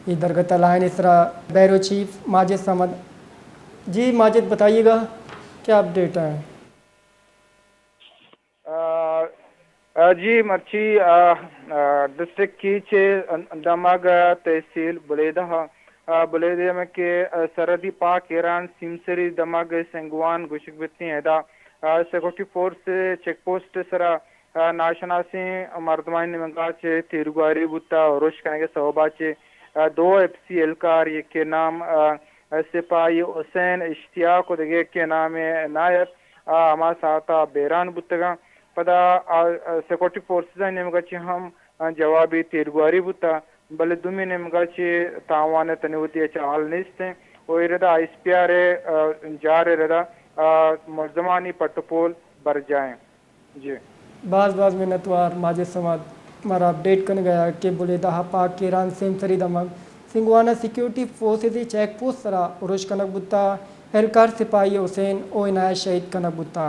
اے درگت ءَ لائن ءِ سرا بیورو چیف ماجد صمد۔ جی ماجد، بتائیے گا، کیا اپڈیٹ ہے؟ آ، آ، جی مرچی، آ، آ، ڈسٹرکٹ کیچ ءِ دمگ تحصیل بلیدہ، آ، بلیدہ میں کہ، آ، سرحدی پاک ایران سیمسری دمگ سنگوان گوشگ بیتیں، ادا، آ، سیکورٹی فورس چیک پوسٹ سرا، آ، ناشناسیں مردمانی نیمگا چہ تیرگواری بوتا، اروش کنگ ءِ سوبا چہ، آ، دو ایف سی اہلکار، یکے نام، آ، سپاہی حسین اشتیاق و دگہ یکے نام عنایت، آ، ہما ساعتا بیران بوتگاں۔ پدا، آ، آ، سیکورٹی فورسز ءِ نیمگا چہ ہم، آ، جوابی تیرگواری بوتا، بلے دومی نیمگا چہ تاوان تنی وتی ہچ حال نیست انت و اے ردا ایس پی آر ءِ، آ، جار ءِ ردا، آ، ملزمانی پٹ و پول برجاہ انت۔ جی۔ باز باز منتوار ماجد صمد، مارا اپڈیٹ کنگ ءَ کہ بلیدہ ءَ پاک ایران سیمسری دمگ سنگوان ءَ سیکورٹی فورسز ءِ چیک پوسٹ سرا اروش کنگ بوتا، اہلکار سپاہی حسین و عنایت شہید کنگ بوتا۔